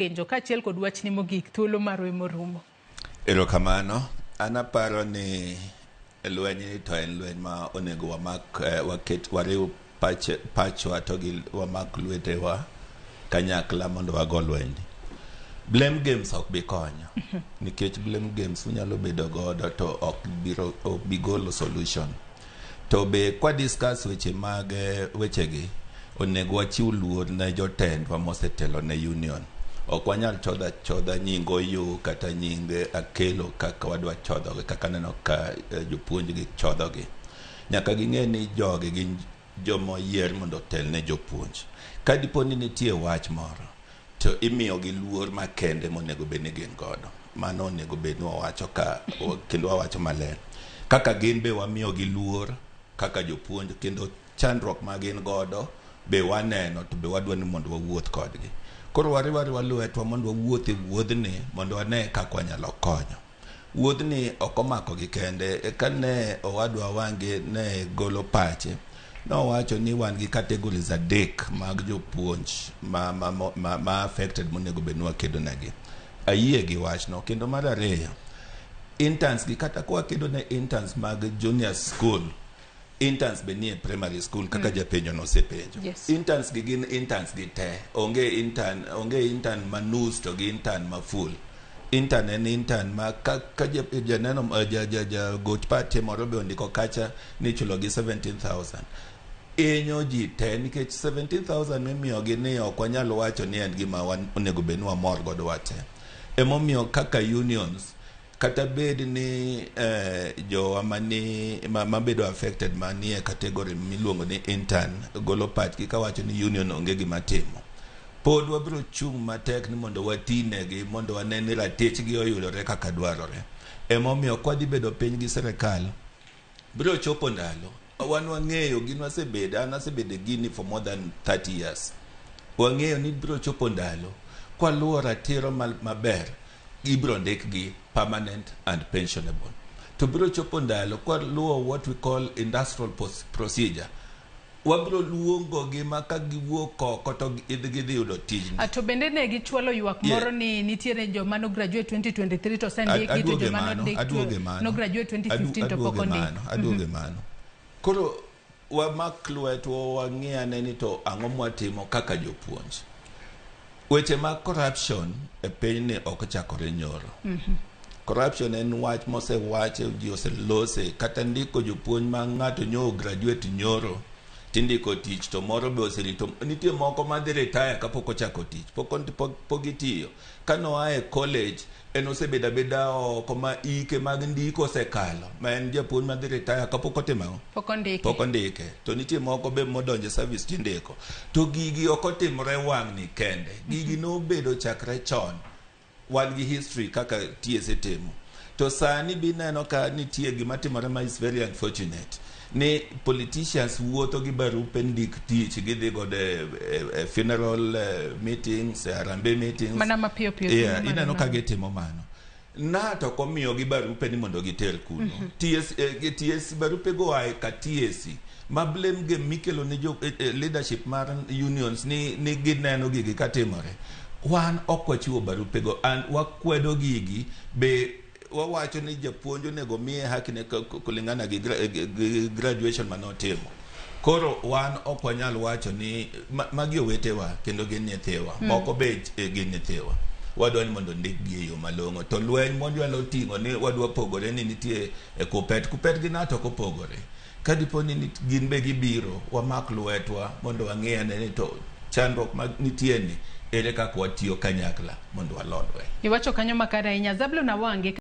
Penjo kaachiel kod wachni mogik thuolo marwa emorumo. Erokamano. An aparo ni lweny ni to en lweny ma onego wamak waket wariw pache, pachwa to gi wamak lwetewa kanyakla mondo wago lwenyni. Blame games ok bi konyo nikech blame games unyalo bedo godo to ok biro ok bi golo solution. To be kwa discuss weche mag wechegi onego wachiw luor ne jotendwa mosetelo ne union. Ok wanyal chodho chodha nying Oyu kata nying Akelo kaka wadwa chodhogi kaka aneno ka jopuonj gi chodhogi. Nyaka ging'e ni jogi gin joma oyier mondo otel ne jopuonj. Ka dipo ni nitie wach moro to imiyogi luor makende monego bed ni gin godo. Mano onego bed ni wawacho ka kendo wawacho maler. Kaka gin be wamiyogi luor kaka jopuonj kendo chandruok ma gin godo be waneno to be wadwa ni mondo wawuoth kodgi. Koro wariw ariwa lwetwa mondo wawuoth e wuodhni mondo wane kaka wanyalo konyo. Wuodhni ok omakogi kende. Kane owadwa Wange ne golo pache, nowacho ni wan gi categories adek mag jopuonj ma affected monego bed ni wakedo negi. Ayie gi wachno. Kendo mar ariyo, interns gi kata ka wakedo ne interns mag junior school, interns be nie primary school kaka japenjo nosepenjo. Interns gi gin interns gi te. Onge intern, onge intern ma nus to gi intern ma full. Intern en intern ma ka janeno ja goch pache moro be ondiko kacha ni ichulo gi 17,000. Inyo ji te nikech 17,000 mimiyogi ni ok wanyal wacho ni en gima onego bed ni wamor godo wate. Emomiyo kaka unions kata bed ni jowa mani mabedo affected manie category miluongo ni intern golo pachgi kawacho ni union onge gima timo. Pod wabiro chung' matek ni mondo watinegi mondo wane ni ratichgi oyudore kaka dwarore. Emomiyo kwadhi bedo piny gi sirikal, biro chopo ndalo wan wang'eyo gin wasebedo an asebedo e gini for more than 30 years. Wang'eyo ni biro chopo ndalo kwaluwo ratiro maber ibiro ndikgi permanent and pensionable. To biro chopo ndalo kwaluwo what we call industrial procedure wabiro luongogi ma ka giwuok oko to gidhi yudo tijni. To bende ne gichwalo ywak moro ni nitiere joma no graduate 2023 to osendikgi to joma no graduate 2015 to pok ondik. Aduoge mano. Koro wamak lwetwa wang'i ane ni to ang'o mwatimo kaka jopuonj. Weche mag corruption e pinyni ok ochakore nyoro. Corruption en wach mosewache, ji oselose, kata ndiko jopuonj ma ng'ato nyo graduate nyoro tindiko tich to moro be oserito. Nitie moko madhi retire kapok ochako tich, pok gitiyo. Kanoa e college en osebedo abeda oko ma ike mag ndiko osekalo ma en japuonj madhi retire kapok otimo ang'o? Pok ondike. Pok ondike. To nitie moko be modonjo e service tindiko. To gigi ok otimore wang'ni kende. Gigi nobedo chakre chon. Wan gi history kaka TSC timo. To sani bineno ka nitie gima timore ma is very unfortunate. Ni politicians wuotho gi barupe ndik tich gidhi godo e funeral meetings, e harambee meetings. Mana mapiyo piyo. Yeah, ineno ka gitimo mano. Na to ok omiyogi barupe ni mondo giter kuno. TS, TSC barupe go ae ka TSC. Ma blame game mikelo ne jo leadership mar unions ni gineno gigi katimore. Wan ok wachiwo barupe go and wakwedo gigi be wawacho ni japuonj onego miye haki ne kulingana gi graduation manotimo. Koro wan ok wanyal wacho ni magi owetewa kendo gin nyithiwa. Moko be gin nyithiwa. Wadwa ni mondo ndikgi e yo malong'o. To lweny mwadwaro ting'o ni wadwa pogore ni nitie e kupet. Kupet gi ng'ato ok opogore. Ka dipo ni gin be gibiro, wamak lwetwa mondo wang'i ane ni to chandruok ma nitie ni ere kaka watiyo kanyakla mondo walo lweny. Iwacho kanyo makare ahinya. Zablon Awange.